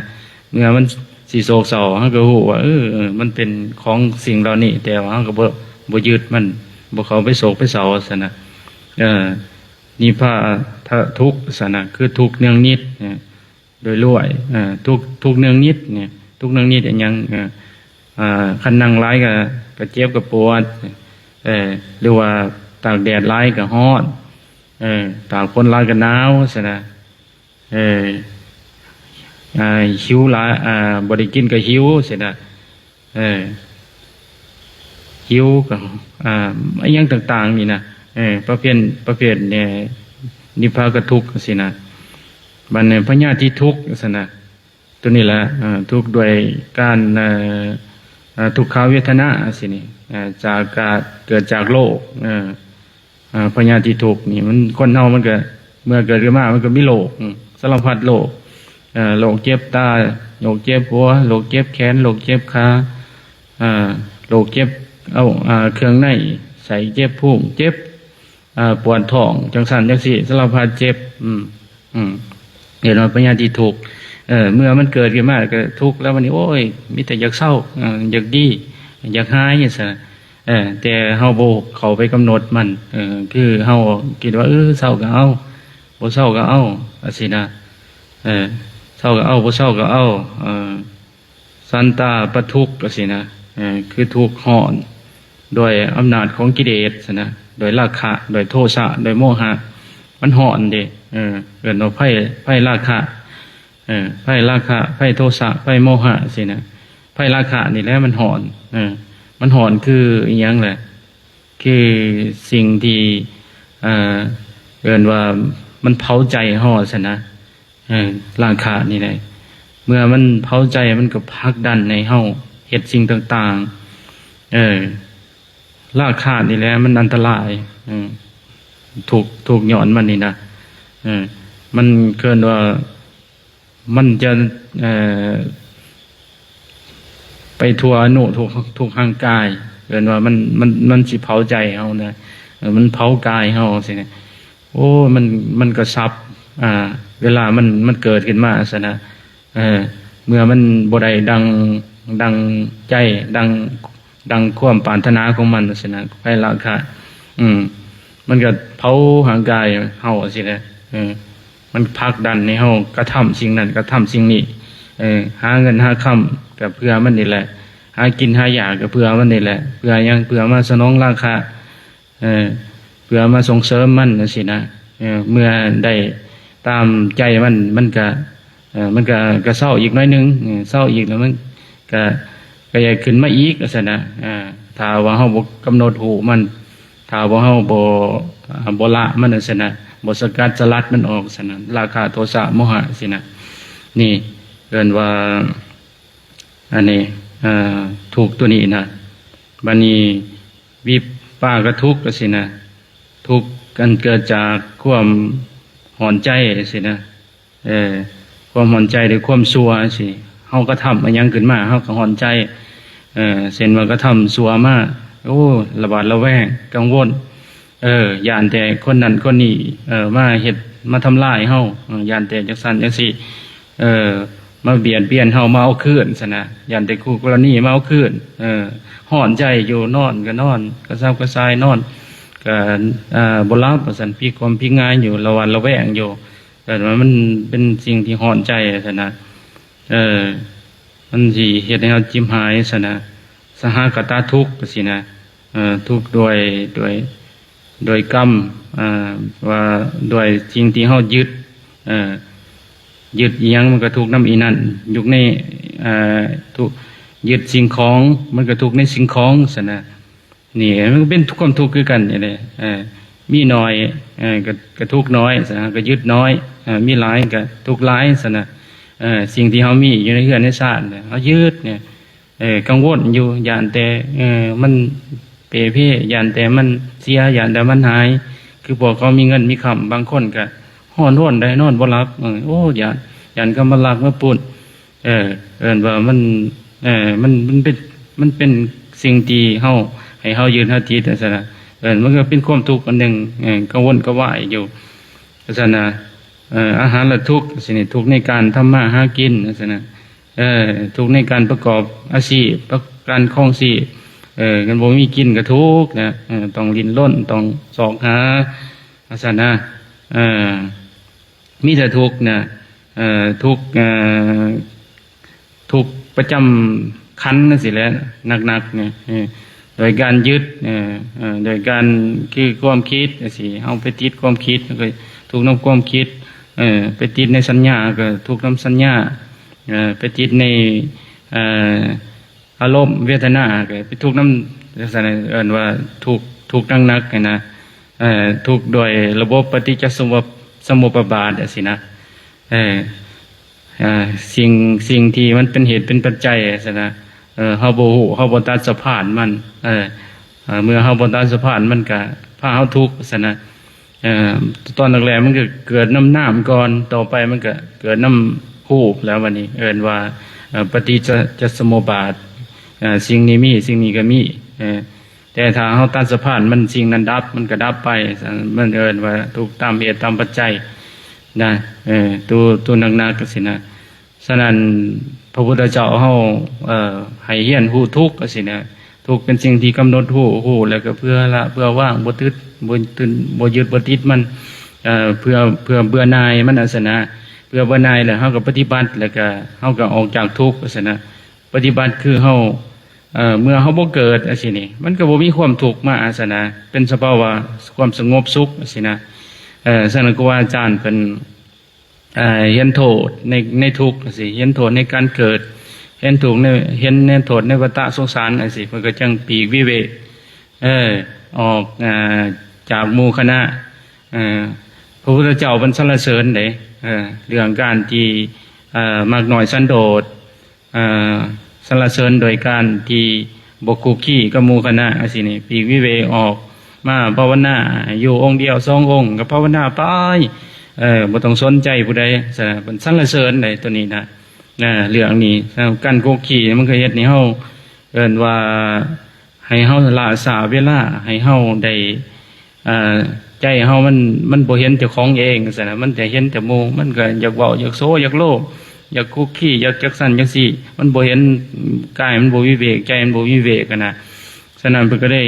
ເມື່ອມັນຊິໂສກເສົ້າ ເຮົາກໍຮູ້ວ່າ ເອີ ເອີ ມັນເປັນຂອງສິ່ງເຫຼົ່ານີ້ ແຕ່ວ່າເຮົາກໍບໍ່ ບໍ່ຍຶດມັນ ບໍ່ເຂົ້າໄປໂສກໄປເສົ້າຊັ້ນນະ ເອີ ນິພາທະທຸກຊັ້ນນະ ຄືທຸກເນືອງນິດ ເອີ ໂດຍລວຍ ເອີ ທຸກ ທຸກເນືອງນິດນີ້ ທຸກເນືອງນິດອີ່ຫຍັງ ເອີ ເອີ ຄັນນັ່ງຫຼາຍກໍ ກໍເຈັບກໍປວດ ເອີ ຫຼືວ່າຕາກແດດຫຼາຍກໍຮ້ອນ ເອີ ຕາກຝົນຫຼາຍກໍໜາວຊັ້ນນະ ເອີ ອາ ຫິວຫຼາຍ ອາ ບໍ່ໄດ້ກິນກໍຫິວຊີ້ນະ ເອີ ຫິວກໍ ອາ ອີ່ຫຍັງຕ່າງໆນີ້ນະ ເອີ ປະເພດ ປະເພດ ເອີ ນິພາກະທຸກຊີ້ນະ ບັດນີ້ພະຍາທິທຸກຊັ້ນນະ ໂຕນີ້ແຫຼະ ເອີ ທຸກດ້ວຍການ ເອີ ເອີ ທຸກຂະເວທະນາຊີ້ນີ້ ເອີ ຈາກການເກີດຈາກໂລກ ເອີ ອາ ພະຍາທິທຸກນີ້ ມັນ ຄົນເຮົາມັນກໍ ເມື່ອເກີດຂຶ້ນມາ ມັນກໍມີໂລກ ອາ ສາລະພັດໂລກ ເອີ ໂລກເຈັບຕາ ໂລກເຈັບຫົວ ໂລກເຈັບແຂນ ໂລກເຈັບຂາ ອາ ໂລກເຈັບ ເອົາ ອາ ເຄື່ອງໃນ ໄສ້ເຈັບ ພຸງເຈັບ ອາ ປວດທ້ອງ ຈັ່ງຊັ້ນຈັ່ງຊີ້ ສາລະພັດເຈັບ ອືມ ອືມ ເອີ້ນວ່າພະຍາທິທຸກ ເອີ ເມື່ອມັນເກີດຂຶ້ນມາກໍທຸກແລ້ວ ບັດນີ້ ໂອ້ຍ ມີແຕ່ຢາກເຊົາ ເອີ ຢາກດີ ຢາກຫາຍຈັ່ງຊັ້ນ ເອີ ແຕ່ເຮົາບໍ່ເຂົ້າໄປກຳນົດມັນ ເອີ ຄືເຮົາຄິດວ່າ ເອີ ເຊົາກໍເອົາ ບໍ່ເຊົາກໍເອົາ ຈັ່ງຊີ້ນະ ເອີ ເຊົາກໍເອົາ ບໍ່ເຊົາກໍເອົາ ເອີ ສັນຕາປະທຸກ ຈັ່ງຊີ້ນະ ເອີ ຄືທຸກຮ້ອນດ້ວຍອຳນາດຂອງກິເລດຊັ້ນນະ ດ້ວຍລາຄະ ດ້ວຍໂທສະ ດ້ວຍໂມຫະ ມັນຮ້ອນເດ້ ເອີ ເອີ້ນວ່າໄຟ ໄຟລາຄະ ເອີ ໄຟລາຄະ ໄຟໂທສະ ໄຟໂມຫະ ຊີ້ນະ ໄຟລາຄະນີ້ແຫຼະມັນຮ້ອນ ເອີ ມັນຮ້ອນຄືອີ່ຫຍັງແຫຼະ ຄືສິ່ງທີ່ ເອີ ເອີ້ນວ່າມັນເຜົາໃຈເຮົາຊັ້ນນະ ເອີ ລາຄະນີ້ແຫຼະ ເມື່ອມັນເຜົາໃຈ ມັນກໍຜັກດັນໃຫ້ເຮົາເຮັດສິ່ງຕ່າງໆ ເອີ ລາຄະນີ້ແຫຼະມັນອັນຕະລາຍ ເອີ ທຸກ ທຸກຍ້ອນມັນນີ້ນະ ເອີ ມັນເອີ້ນວ່າ ມັນຈະ ເອີ ໄປທົ່ວອະນຸ ທົ່ວ ທຸກຮ່າງກາຍ ເອີ້ນວ່າມັນ ມັນ ມັນຊິເຜົາໃຈເຮົານະ ເອີ ມັນເຜົາກາຍເຮົາຊີ້ນະ ໂອ້ຍ ມັນ ມັນກະສັບ ອາ ເວລາມັນ ມັນເກີດຂຶ້ນມາຊັ້ນນະ ເອີ ເມື່ອມັນບໍ່ໄດ້ດັ່ງ ດັ່ງໃຈ ດັ່ງ ດັ່ງຄວາມປາດຖະໜາຂອງມັນຊີ້ນະ ໄຟລາຄະ ອືມ ມັນກະເຜົາຮ່າງກາຍເຮົາຊີ້ນະ ເອີ ມັນຜັກດັນໃຫ້ເຮົາກະທຳສິ່ງນັ້ນ ກະທຳສິ່ງນີ້ ເອີ ຫາເງິນຫາຄຳກະເພື່ອມັນນີ້ແຫຼະ ຫາກິນຫາຢາກກະເພື່ອມັນນີ້ແຫຼະ ເພື່ອຫຍັງ? ເພື່ອມາສະໜອງລາຄະ ເອີ ເພື່ອມາສົ່ງເສີມມັນຈັ່ງຊີ້ນະ ເອີ ເມື່ອໄດ້ຕາມໃຈມັນ ມັນກະ ເອີ ມັນກະ ກະເຊົາອີກໜ້ອຍໜຶ່ງ ເອີ ເຊົາອີກແລ້ວມັນກະ ກະຢາກຂຶ້ນມາອີກຈັ່ງຊີ້ນະ ອາ ຖ້າວ່າເຮົາບໍ່ກຳນົດຮູ້ມັນ ຖ້າວ່າເຮົາບໍ່ ອາ ບໍ່ລະມັນຈັ່ງຊີ້ນະ ບໍ່ສະກັດສະລັດມັນອອກຊັ້ນນະ ລາຄະ ໂທສະ ໂມຫະຊີ້ນະ ນີ້ເອີ້ນວ່າ ອັນນີ້ ເອີ ທຸກໂຕນີ້ນະ ບາດນີ້ ວິປາກະທຸກຈັ່ງຊີ້ນະ ທຸກອັນເກີດຈາກຄວາມຮ້ອນໃຈຈັ່ງຊີ້ນະ ເອີ ຄວາມຮ້ອນໃຈ ຫຼື ຄວາມຊົ່ວຈັ່ງຊີ້ ເຮົາກະທຳອີ່ຫຍັງຂຶ້ນມາ ເຮົາກະຮ້ອນໃຈ ເອີ ເຊັ່ນວ່າກະທຳຊົ່ວມາ ໂອ້ ລະຫວາດລະແວງ ກັງວົນ ເອີ ຢ້ານແຕ່ຄົນນັ້ນຄົນນີ້ ເອີ ມາເຮັດ ມາທຳລາຍເຮົາ ເອີ ຢ້ານແຕ່ຈັ່ງຊັ້ນຈັ່ງຊີ້ ເອີ ມາບຽດບຽນເຮົາ ມາເອົາຄືນຊັ້ນນະ ຢ້ານແຕ່ຄູ່ກໍລະນີມາເອົາຄືນ. ເອີ ຮ້ອນໃຈຢູ່ ນອນກໍນອນ ກະສັບກະສ່າຍ ນອນກໍ ເອີ ບໍ່ຫຼັບວ່າຊັ້ນ ພິກຄວາມພິກງາຍຢູ່ ລະຫວາດລະແວງຢູ່. ເອີ້ນວ່າມັນເປັນສິ່ງທີ່ຮ້ອນໃຈຊັ້ນນະ. ເອີ ມັນຊິເຮັດໃຫ້ເຮົາຈິບຫາຍຊັ້ນນະ. ສະຫະກະຕະທຸກ ຈັ່ງຊີ້ນະ. ເອີ ທຸກດ້ວຍ ດ້ວຍ ດ້ວຍກຳ ເອີ ວ່າດ້ວຍສິ່ງທີ່ເຮົາຍຶດ ເອີ ຍຶດອີ່ຫຍັງມັນກໍທຸກນຳອີ່ນັ້ນ. ຢູ່ໃນ ເອີ ທຸກ ຍຶດສິ່ງຂອງ ມັນກໍທຸກໃນສິ່ງຂອງຊັ້ນນະ. ນີ້ມັນເປັນຄວາມທຸກຄືກັນນີ້ແຫຼະ. ເອີ ມີໜ້ອຍ ເອີ ກໍ ກໍທຸກໜ້ອຍຊັ້ນນະ ກໍຍຶດໜ້ອຍ. ເອີ ມີຫຼາຍກໍທຸກຫຼາຍຊັ້ນນະ. ເອີ ສິ່ງທີ່ເຮົາມີຢູ່ໃນເຮືອນໃນຊານເຮົາຍຶດນີ້ ເອີ ກັງວົນຢູ່ ຢ້ານແຕ່ ເອີ ມັນເປ່ເພ ຢ້ານແຕ່ມັນເສຍ ຢ້ານແຕ່ມັນຫາຍ. ຄືພວກເຂົາມີເງິນມີຄຳ ບາງຄົນກໍຮ້ອນຮົນໄດ້ ນອນບໍ່ຫຼັບ. ເອີ ໂອ້ ຢ້ານ ຢ້ານເຂົາມາລັກມາປຸ້ນ. ເອີ ເອີ້ນວ່າມັນ ເອີ ມັນ ມັນເປັນ ມັນເປັນສິ່ງທີ່ເຮົາ ໃຫ້ເຮົາຍຶດເຮົາຕິດຈັ່ງຊັ້ນນະ. ເອີ ມັນກໍເປັນຄວາມທຸກອັນໜຶ່ງ ເອີ ກັງວົນກະວາຍຢູ່ ຈັ່ງຊັ້ນນະ. ເອີ ອາຫານລະທຸກ ຈັ່ງຊີ້ນີ້ ທຸກໃນການທຳມາຫາກິນ ຈັ່ງຊັ້ນນະ. ເອີ ທຸກໃນການປະກອບອາຊີບ ປະ ການຄອງຊີບ ເອີ ຄັນບໍ່ມີກິນກໍທຸກນະ. ເອີ ຕ້ອງດີ້ນລົນ ຕ້ອງຊອກຫາ ວ່າຊັ້ນນະ. ເອີ ມີແຕ່ທຸກນະ ເອີ ທຸກ ເອີ ທຸກປະຈຳຄັນຈັ່ງຊີ້ແຫຼະ ໜັກໆນີ້ ເອີ ໂດຍການຍຶດ ເອີ ເອີ ໂດຍການ ຄືຄວາມຄິດຈັ່ງຊີ້ ເຮົາໄປຕິດຄວາມຄິດ ເຮົາກໍທຸກນຳຄວາມຄິດ. ເອີ ໄປຕິດໃນສັນຍາ ກໍທຸກນຳສັນຍາ. ເອີ ໄປຕິດໃນ ເອີ ອາລົມ ເວທະນາ ກໍໄປທຸກນຳ ຈັ່ງຊັ້ນ ເອີ້ນວ່າທຸກ ທຸກໜັກໆຫັ້ນນະ. ເອີ ທຸກດ້ວຍລະບົບປະຕິຈຈະສະມຸ ສະມຸປະບາດ ຈັ່ງຊີ້ນະ. ເອີ ເອີ ສິ່ງ ສິ່ງທີ່ມັນເປັນເຫດເປັນປັດໄຈ ຊັ້ນນະ. ເອີ ເຮົາບໍ່ຮູ້ ເຮົາບໍ່ຕັດສະພານມັນ. ເອີ ເອີ ເມື່ອເຮົາບໍ່ຕັດສະພານ ມັນກະພາເຮົາທຸກ ຊັ້ນນະ. ເອີ ຕອນແລກໆ ມັນກໍເກີດນຳນ້ຳກ່ອນ ຕໍ່ໄປມັນກໍເກີດນຳຮູບແລ້ວ. ບັດນີ້ເອີ້ນວ່າ ເອີ ປະຕິຈຈະສະມຸບາດ. ເອີ ສິ່ງນີ້ມີ ສິ່ງນີ້ກໍມີ. ເອີ ແຕ່ຖ້າເຮົາຕັດສະພານມັນ ສິ່ງນັ້ນດັບ ມັນກໍດັບໄປ. ມັນເອີ້ນວ່າທຸກຕາມເຫດຕາມປັດໄຈນະ. ເອີ ໂຕ ໂຕໜັກໆ ຈັ່ງຊີ້ນະ. ສະນັ້ນ ພະພຸດທະເຈົ້າເຮົາ ເອີ ໃຫ້ຮຽນຮູ້ທຸກ ຈັ່ງຊີ້ນະ. ທຸກເປັນສິ່ງທີ່ກຳນົດຮູ້ ຮູ້ແລ້ວກໍເພື່ອລະ ເພື່ອວາງ ບໍ່ຕຶດ ບໍ່ຕຶດ ບໍ່ຍຶດບໍ່ຕິດມັນ. ເອີ ເພື່ອ ເພື່ອເບື່ອໜ່າຍມັນ ຈັ່ງຊີ້ນະ. ເພື່ອເບື່ອໜ່າຍແລ້ວເຮົາກໍປະຕິບັດ ແລ້ວກໍເຮົາກໍອອກຈາກທຸກ ຈັ່ງຊີ້ນະ. ປະຕິບັດຄືເຮົາ ເອີ ເມື່ອເຮົາບໍ່ເກີດ ຈັ່ງຊີ້ນີ້ ມັນກໍບໍ່ມີຄວາມທຸກມາ ຈັ່ງຊີ້ນະ. ເປັນສະພາວະຄວາມສະຫງົບສຸກ ຈັ່ງຊີ້ນະ. ເອີ ສະນັ້ນ ຄູບາອາຈານເພິ່ນ ເອີ ເຫັນໂທດໃນ ໃນທຸກ ຈັ່ງຊີ້ ເຫັນໂທດໃນການເກີດ ເຫັນທຸກໃນ ເຫັນໃນໂທດໃນວັດຕະສົງສານ ຈັ່ງຊີ້ ເພິ່ນກໍຈຶ່ງປີກວິເວກ ເອີ ອອກ ເອີ ຈາກໝູ່ຄະນະ. ເອີ ພະພຸດທະເຈົ້າເພິ່ນສັນລະເສີນເດ້ ເອີ ເລື່ອງການທີ່ ເອີ ມັກນ້ອຍສັນໂດດ ເອີ ສັນລະເສີນໂດຍການທີ່ບໍ່ຄຸກຄີກັບໝູ່ຄະນະ ຈັ່ງຊີ້ນີ້ ປີກວິເວກອອກມາພາວະນາ ຢູ່ອົງດຽວສອງອົງກໍພາວະນາໄປ ເອີ ບໍ່ຕ້ອງສົນໃຈຜູ້ໃດ. ສະນັ້ນ ເພິ່ນສັນລະເສີນໃດໂຕນີ້ນະ. ເອີ ເລື່ອງນີ້ ການຄຸກຄີມັນກໍເຮັດໃຫ້ເຮົາ ເອີ້ນວ່າ ໃຫ້ເຮົາລ້າຊ້າເວລາ ໃຫ້ເຮົາໄດ້ ເອີ ໃຈເຮົາມັນ ມັນບໍ່ເຫັນເຈົ້າຂອງເອງຊັ້ນນະ ມັນຈະເຫັນແຕ່ໝູ່ ມັນກໍຢາກເວົ້າ ຢາກໂຊ ຢາກໂລ ຢາກຄຸກຄີ ຢາກຈັກຊັ້ນຈັກຊີ້ ມັນບໍ່ເຫັນ ກາຍມັນບໍ່ວິເວກ ໃຈມັນບໍ່ວິເວກຫັ້ນນະ. ສະນັ້ນເພິ່ນກໍໄດ້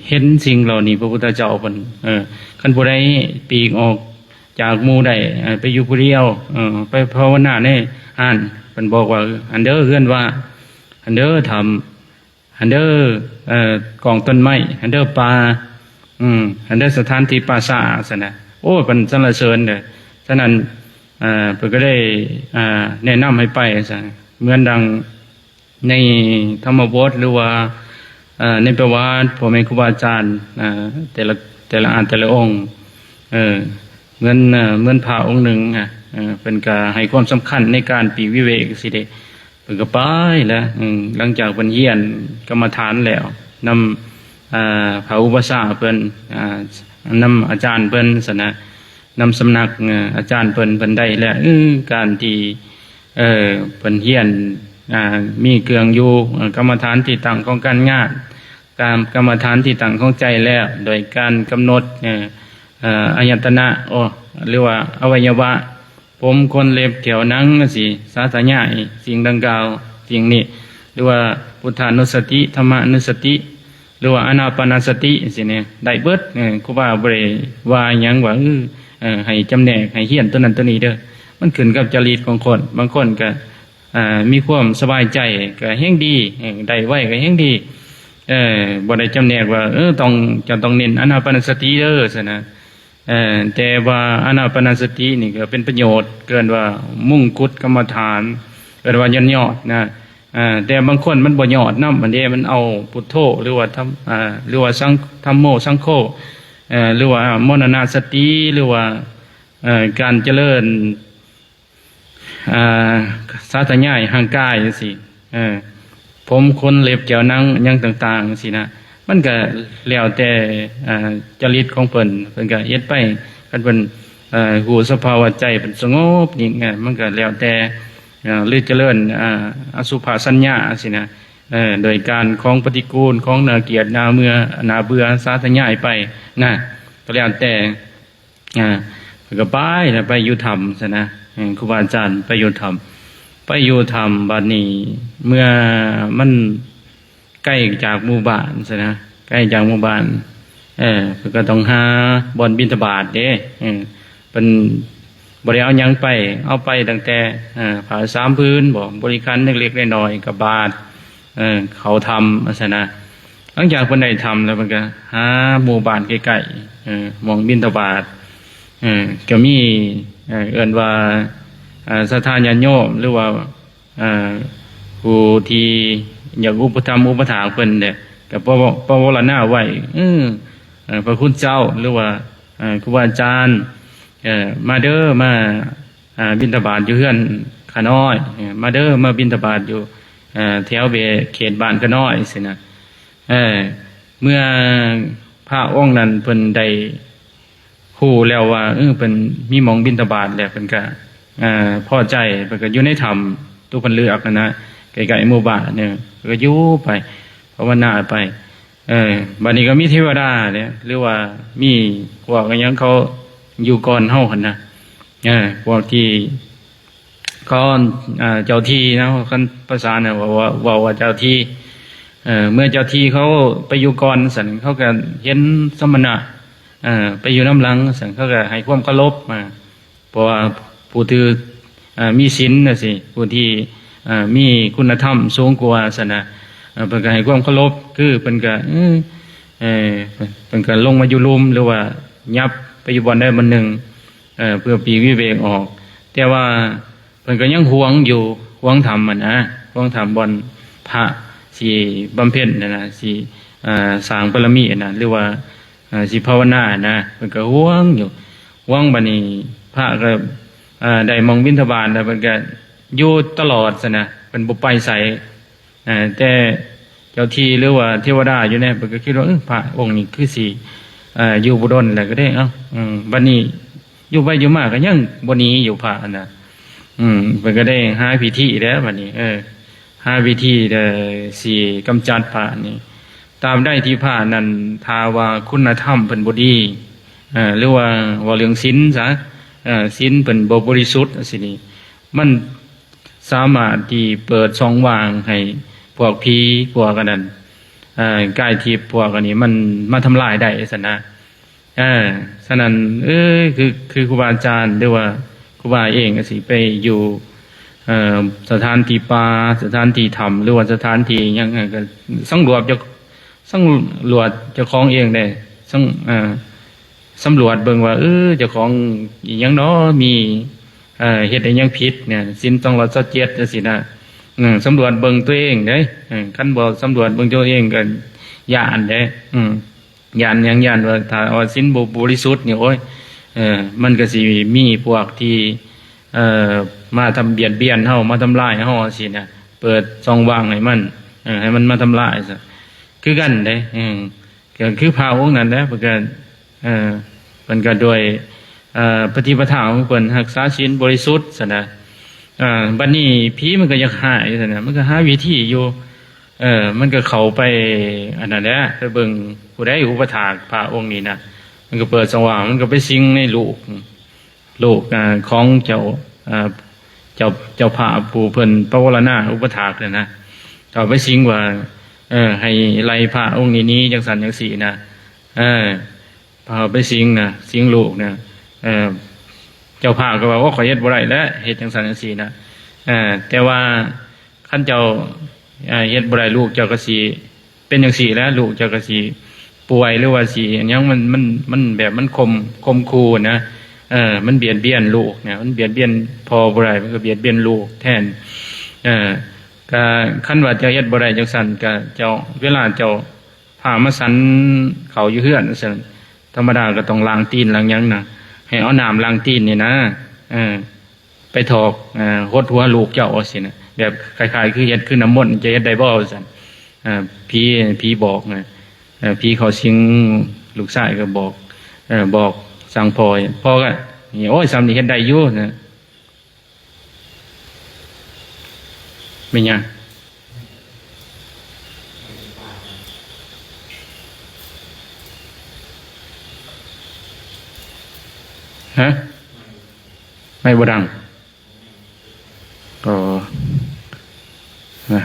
ເຫັນສິ່ງເຫຼົ່ານີ້ ພະພຸດທະເຈົ້າເພິ່ນ ເອີ ຄັນຜູ້ໃດປີກອອກຈາກໝູ່ໄດ້ ເອີ ໄປຢູ່ຜູ້ດຽວ ເອີ ໄປພາວະນາໃນຫັ້ນ ເພິ່ນບອກວ່າ ຫັ້ນເດີເຮືອນວ່າ ຫັ້ນເດີຖ້ຳ ຫັ້ນເດີ ເອີ ກອງຕົ້ນໄມ້ ຫັ້ນເດີປ່າ ອືມ ຫັ້ນເດີສະຖານທີ່ປ່າຊ້າ ຊັ້ນນະ. ໂອ້ ເພິ່ນສັນລະເສີນເດີ. ສະນັ້ນ ເອີ ເພິ່ນກໍໄດ້ ເອີ ແນະນຳໃຫ້ໄປ ຊັ້ນ ເໝືອນດັ່ງໃນທຳມະບົດ ຫຼືວ່າ ເອີ ໃນປະຫວັດພໍ່ແມ່ຄູບາອາຈານ ເອີ ແຕ່ລະ ແຕ່ລະອານແຕ່ລະອົງ ເອີ ເໝືອນ ເອີ ເໝືອນພະອົງໜຶ່ງ ເອີ ເພິ່ນກໍໃຫ້ຄວາມສຳຄັນໃນການປີກວິເວກຊີ້ເດ. ເພິ່ນກໍໄປແລ້ວ ເອີ ຫຼັງຈາກເພິ່ນຮຽນກຳມະຖານແລ້ວ ນຳ ເອີ ພະອຸປະຊາເພິ່ນ ນຳອາຈານເພິ່ນຊັ້ນນະ ນຳສຳນັກ ເອີ ອາຈານເພິ່ນ ເພິ່ນໄດ້ແລ້ວ ເອີ ການທີ່ ເອີ ເພິ່ນຮຽນ ເອີ ມີເຄື່ອງຢູ່ ເອີ ກຳມະຖານທີ່ຕັ້ງຂອງການງານ ການ ກຳມະຖານທີ່ຕັ້ງຂອງໃຈແລ້ວ ໂດຍການກຳນົດ ເອີ ເອີ ອາຍະຕະນະ ໂອ ຫຼືວ່າອະໄວຍະວະ ຜົມ ຂົນ ເລັບ ແຂ້ວ ໜັງ ຈັ່ງຊີ້ ສາທະຍາຍສິ່ງດັ່ງກ່າວ ສິ່ງນີ້ ຫຼືວ່າ ພຸດທານຸສະຕິ ທຳມານຸສະຕິ ຫຼືວ່າ ອານາປານະສະຕິ ຈັ່ງຊີ້ນີ້ ໄດ້ເບິດ. ເອີ ຄູບາບໍ່ໄດ້ວ່າຫຍັງວ່າ ເອີ ເອີ ໃຫ້ຈຳແນກ ໃຫ້ຮຽນຕົວນັ້ນຕົວນີ້ເດີ້. ມັນຂຶ້ນກັບຈະລິດຂອງຄົນ. ບາງຄົນກໍ ອ່າ ມີຄວາມສະບາຍໃຈກໍແຮງດີ, ເອີ ໄດ້ໄວກໍແຮງດີ. ເອີ ບໍ່ໄດ້ຈຳແນກວ່າ ເອີ ຕ້ອງ ຈະຕ້ອງເນັ້ນອານາປານະສະຕິເດີ້ ຊັ້ນນະ. ເອີ ແຕ່ວ່າອານາປານະສະຕິນີ້ກໍເປັນປະໂຫຍດ, ເອີ້ນວ່າມຸງກຸດກຳມະຖານ, ເອີ້ນວ່າຍອດໆນະ. ເອີ ແຕ່ບາງຄົນມັນບໍ່ຍອດນຳ ອັນເດ ມັນເອົາພຸດໂທ ຫຼືວ່າທຳ ອ່າ ຫຼືວ່າສັງ ທຳໂມ ສັງໂຄ ເອີ ຫຼືວ່າມໍລະນະສະຕິ ຫຼືວ່າ ເອີ ການຈະເລີນ ອ່າ ສາທະຍາຍຮ່າງກາຍຈັ່ງຊີ້ ເອີ ຜົມ ຂົນ ເລັບ ແກ້ວ ໜັງ ຫຍັງຕ່າງໆ ຈັ່ງຊີ້ນະ. ມັນກະແລ້ວແຕ່ ອ່າ ຈະລິດຂອງເພິ່ນ, ເພິ່ນກະເຮັດໄປ. ຄັນເພິ່ນ ເອີ ຮູ້ສະພາວະໃຈເພິ່ນສະຫງົບນີ້ ເອີ ມັນກະແລ້ວແຕ່ ເອີ ຫຼືຈະເລີນ ອ່າ ອະສຸພະສັນຍາ ຈັ່ງຊີ້ນະ. ເອີ ໂດຍການຂອງປະຕິກູນ ຂອງໜ້າກຽດ ໜ້າເມື່ອ ໜ້າເບື່ອ ສາທະຍາຍໄປນະ ກໍແລ້ວແຕ່. ອ່າ ເພິ່ນກໍໄປນະ ໄປຢູ່ຖ້ຳຊັ້ນນະ. ເອີ ຄູບາອາຈານໄປຢູ່ຖ້ຳ ໄປຢູ່ຖ້ຳ. ບັດນີ້ເມື່ອມັນໄກຈາກໝູ່ບ້ານຊັ້ນນະ ໄກຈາກໝູ່ບ້ານ ເອີ ເພິ່ນກໍຕ້ອງຫາບ່ອນບິນທະບາດເດ້. ເອີ ເພິ່ນບໍ່ໄດ້ເອົາຫຍັງໄປ, ເອົາໄປຕັ້ງແຕ່ ເອີ ຜ້າສາມຜືນບໍ ບໍລິຂານເລັກໆນ້ອຍໆ ກັບບາດ ເອີ ເຂົ້າຖ້ຳວ່າຊັ້ນນະ. ຫຼັງຈາກເພິ່ນໄດ້ຖ້ຳແລ້ວ ເພິ່ນກໍຫາໝູ່ບ້ານໃກ້ໆ ເອີ ໝ່ອງບິນທະບາດ. ເອີ ກໍມີ ເອີ ເອີ້ນວ່າ ເອີ ສັດທາຍາດໂຍມ ຫຼືວ່າ ເອີ ຜູ້ທີ່ຢາກອຸປະຖຳອຸປະຖາກເພິ່ນແຫຼະ ກໍປະ ປະວາລະນາໄວ້ ເອີ ເອີ ພະຄຸນເຈົ້າ ຫຼືວ່າ ເອີ ຄູບາອາຈານ ເອີ ມາເດີ້ ມາ ອ່າ ບິນທະບາດຢູ່ເຮືອນຂ້ານ້ອຍ ເອີ ມາເດີ້ ມາບິນທະບາດຢູ່ ເອີ ແຖວເຂດບ້ານຂ້ານ້ອຍ ຊີ້ນະ. ເອີ ເມື່ອພະອົງນັ້ນເພິ່ນໄດ້ຮູ້ແລ້ວວ່າ ເອີ ເພິ່ນມີໝ່ອງບິນທະບາດແລ້ວ ເພິ່ນກະ ເອີ ພໍໃຈ ເພິ່ນກະຢູ່ໃນຖ້ຳ ໂຕເພິ່ນເລືອກຫັ້ນນະ ໃກ້ໆໝູ່ບ້ານ ເອີ ເພິ່ນກະຢູ່ໄປ ພາວະນາໄປ. ເອີ ບັດນີ້ກໍມີເທວະດາເດ້ ຫຼືວ່າມີພວກອີ່ຫຍັງເຂົາຢູ່ກ່ອນເຮົາຫັ້ນນະ ເອີ ພວກທີ່ເຂົາ ເອີ ເຈົ້າທີ່ເນາະ ຄັນພາສາເນາະ ເວົ້າ ເວົ້າ ເວົ້າວ່າເຈົ້າທີ່ ເອີ ເມື່ອເຈົ້າທີ່ເຂົາໄປຢູ່ກ່ອນຊັ້ນ ເຂົາກໍເຫັນສະມະນະ ເອີ ໄປຢູ່ນຳຫຼັງຊັ້ນ ເຂົາກໍໃຫ້ຄວາມເຄົາລົບ ເອີ ເພາະວ່າຜູ້ຖື ເອີ ມີສິນຈັ່ງຊີ້ ຜູ້ທີ່ ເອີ ມີຄຸນນະທຳສູງກວ່າຊັ້ນນະ ເອີ ເພິ່ນກໍໃຫ້ຄວາມເຄົາລົບ ຄືເພິ່ນກໍ ເອີ ເອີ ເພິ່ນກໍລົງມາຢູ່ລຸ່ມ ຫຼືວ່າຫຍັບໄປຢູ່ບ່ອນໃດບ່ອນໜຶ່ງ ເອີ ເພື່ອປີກວິເວກອອກ. ແຕ່ວ່າເພິ່ນກໍຍັງຫວງຢູ່ ຫວງຖ້ຳຫັ້ນນະ ຫວງຖ້ຳບ່ອນພະຊິບຳເພັນຫັ້ນນະ ຊິ ເອີ ສ້າງບາລະມີຫັ້ນນະ ຫຼືວ່າ ເອີ ຊິພາວະນານະ ເພິ່ນກໍຫວງຢູ່ ຫວງ. ບັດນີ້ພະກໍ ເອີ ໄດ້ໝ່ອງບິນທະບາດແລ້ວ ເພິ່ນກໍຢູ່ຕະຫຼອດຊັ້ນນະ ເພິ່ນບໍ່ໄປໃສ ເອີ ແຕ່ເຈົ້າທີ່ ຫຼືວ່າເທວະດາຢູ່ໃນ ເພິ່ນກໍຄິດວ່າ ເອີ ພະອົງນີ້ຄືຊິ ເອີ ຢູ່ບໍ່ດົນແລ້ວກໍໄດ້ ເອົ້າ ເອີ ບັດນີ້ຢູ່ໄປຢູ່ມາກໍຍັງບໍ່ໜີຢູ່ພະຫັ້ນນະ ເພິ່ນກໍໄດ້ຫາວິທີແລ້ວບັດນີ້ ເອີ ຫາວິທີ ເອີ ຊິກຳຈັດພະນີ້ ຕາບໃດທີ່ພະນັ້ນ ຖ້າວ່າຄຸນນະທຳເພິ່ນບໍ່ດີ ເອີ ຫຼືວ່າເວົ້າເລື່ອງສິນຊະ ເອີ ສິນເພິ່ນບໍ່ບໍລິສຸດ ຈັ່ງຊີ້ນີ້ ມັນສາມາດທີ່ເປີດຊ່ອງວ່າງໃຫ້ພວກຜີ ພວກອັນນັ້ນ ເອີ ກາຍທິບ ພວກອັນນີ້ ມັນມາທຳລາຍໄດ້ຊັ້ນນະ. ເອີ ສະນັ້ນ ເອີ ຄື ຄືຄູບາອາຈານ ຫຼືວ່າຄູບາເອງກໍຊິໄປຢູ່ ເອີ ສະຖານທີ່ປ່າ ສະຖານທີ່ຖ້ຳ ຫຼືວ່າສະຖານທີ່ຫຍັງ ກໍສຳຫຼວດເຈົ້າ ສຳຫຼວດເຈົ້າຂອງເອງເດ້ ສຳ ເອີ ສຳຫຼວດເບິ່ງວ່າ ເອີ ເຈົ້າຂອງອີ່ຫຍັງນໍ ມີ ເອີ ເຮັດອີ່ຫຍັງຜິດເນຍ ສິນສອງຮ້ອຍຊາວເຈັດ ຈັ່ງຊີ້ນະ ເອີ ສຳຫຼວດເບິ່ງຕົວເອງເດ້ ເອີ ຄັນບໍ່ສຳຫຼວດເບິ່ງຕົວເອງກໍຢ້ານເດ້ ເອີ ຢ້ານຫຍັງ ຢ້ານວ່າ ຖ້າວ່າສິນບໍ່ບໍລິສຸດນີ້ ໂອ້ຍ ເອີ ມັນກໍຊິມີພວກທີ່ ເອີ ມາທຳ ບຽດບຽນເຮົາ ມາທຳລາຍເຮົາ ຈັ່ງຊີ້ນະ ເປີດຊ່ອງວ່າງໃຫ້ມັນ ເອີ ໃຫ້ມັນມາທຳລາຍຊະ ຄືກັນເດ້ ເອີ ກໍຄືພະອົງນັ້ນແຫຼະ ເພິ່ນກໍ ເອີ ເພິ່ນກໍດ້ວຍ ເອີ ປະຕິປະທາຂອງເພິ່ນ ຮັກສາສິນບໍລິສຸດຊັ້ນນະ ເອີ ບັດນີ້ຜີມັນກໍຢາກຮ້າຍຊັ້ນນະ ມັນກໍຫາວິທີຢູ່ ເອີ ມັນກໍເຂົ້າໄປອັນນັ້ນແຫຼະ ໄປເບິ່ງຜູ້ໃດອຸປະຖາກພະອົງນີ້ນະ ມັນກໍເປີດຊ່ອງວ່າງ ມັນກໍໄປສິງໃນລູກ ລູກ ອ່າ ຂອງເຈົ້າ ອ່າ ເຈົ້າ ເຈົ້າພາບຜູ້ເພິ່ນປະວາລະນາອຸປະຖາກນັ້ນນະ ເຂົ້າໄປສິງວ່າ ເອີ ໃຫ້ໄລ່ພະອົງນີ້ໜີ ຈັ່ງຊັ້ນຈັ່ງຊີ້ນະ ເອີ ເຂົ້າໄປສິງນະ ສິງລູກນະ ເອີ ເຈົ້າພາບກໍວ່າ ໂອ້ ຂ້ອຍເຮັດບໍ່ໄດ້ແຫຼະ ເຮັດຈັ່ງຊັ້ນຈັ່ງຊີ້ນະ ເອີ ແຕ່ວ່າຄັນເຈົ້າ ເອີ ເຮັດບໍ່ໄດ້ ລູກເຈົ້າກໍຊິ ເປັນຈັ່ງຊີ້ແຫຼະ ລູກເຈົ້າກໍຊິປ່ວຍ ຫຼືວ່າຊິຫຍັງ ມັນ ມັນ ມັນແບບມັນຂົ່ມ ຂົ່ມຂູ່ນະ ເອີ ມັນບຽດບຽນລູກນະ ມັນບຽດບຽນພໍ່ບໍ່ໄດ້ ມັນກໍບຽດບຽນລູກແທນ ເອີ ກະຄັນວ່າເຈົ້າເຮັດບໍ່ໄດ້ຈັ່ງຊັ້ນ ກະເຈົ້າ ເວລາເຈົ້າພາມາສັນເຂົ້າຢູ່ເຮືອນວ່າຊັ້ນ ທຳມະດາກໍຕ້ອງລ້າງຕີນລ້າງຫຍັງນະ ໃຫ້ເອົານ້ຳລ້າງຕີນນີ້ນະ ເອີ ໄປຖອກ ເອີ ຫົດຫົວລູກເຈົ້າ ວ່າຊີ້ນະ ແບບຄ້າຍໆຄືເຮັດຄືນ້ຳມົນ ຈະເຮັດໄດ້ບໍ່ ວ່າຊັ້ນ ເອີ ຜີ ຜີບອກນະ ເອີ ຜີເຂົ້າສິງລູກຊາຍກໍບອກ ເອີ ບອກສັ່ງພໍ່ ພໍ່ກໍ ໂອ້ຍ ສ່ຳນີ້ເຮັດໄດ້ຢູ່ນະ ແມ່ນຫຍັງ? ຮະ? ໄມ້ບໍ່ດັງ? ອໍ ນະ.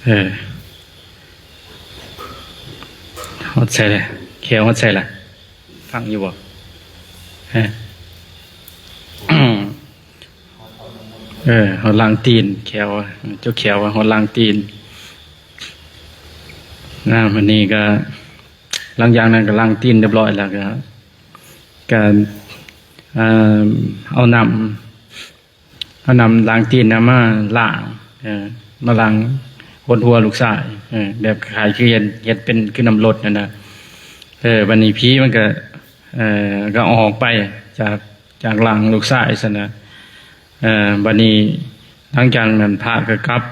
ເອີ ຮອດໃສລະ? ແຂ້ວຮອດໃສລະ? ຟັງຢູ່ບໍ່? ຮະ? ເອີ ຮອດລ່າງຕີນ ແຂ້ວ ເຈົ້າແຂ້ວວ່າຮອດລ່າງຕີນ ນະ ມື້ນີ້ກໍ ຫຼັງຈາກນັ້ນກໍລ້າງຕີນຮຽບຮ້ອຍແລ້ວ ກໍ ກໍ ເອີ ເອົານ້ຳ ເອົານ້ຳລ້າງຕີນນະມາລ້າງ ເອີ ມາລ້າງຫົດຫົວລູກຊາຍ ເອີ ແບບຄ້າຍໆຄືເຮັດ ເຮັດເປັນຄືນ້ຳລົດນັ້ນນະ ເອີ ບັດນີ້ຜີມັນກໍ ເອີ ກໍອອກໄປຈາກ ຈາກຮ່າງລູກຊາຍຊັ້ນນະ ເອີ ບັດນີ້ຫຼັງຈາກນັ້ນພະກໍກັບ